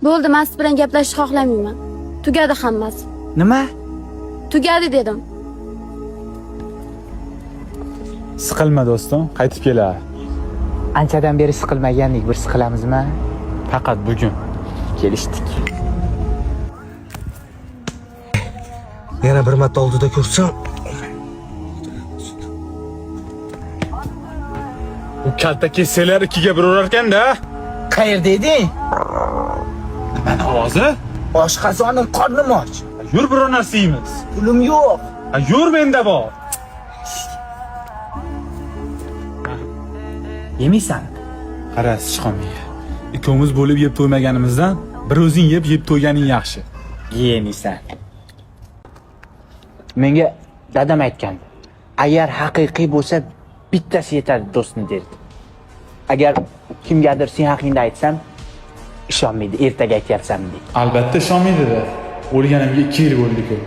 Bo'ldi, men siz bilan gaplashishni xohlamayman. Tugadi hammasi. Nima? Tugadi dedim. Siqilma do'stim, qaytib kelar. Anchadan beri siqilmagandik, bir siqilamizmi? Faqat bugun. Kelishdik. Yana bir marta oldida ko'rsam, U kalta kessalar ikkiga bir urarkan-da. Qayerda eding? Nimani ovozi? Oshqozonim qornim och. Yur biror narsa yeymiz. Pulim yo'q. Ha, yur menda bor. Yemaysan? Qara, sichqon miya. Ikkovimiz bo'lib yeb to'ymaganimizdan bir o'zing yeb yeb to'yganing yaxshi. Yemaysan. Menga dadam aytgandi. Agar haqiqiy bo'lsa, bittasi yetadi do'stni derdi. Agar kimgadir sen haqingda aytsam, ishonmaydi, ertaga aytyapsan deydi. Albatta ishonmaydi-da. O'lganimga 2 yil bo'ldi-ku.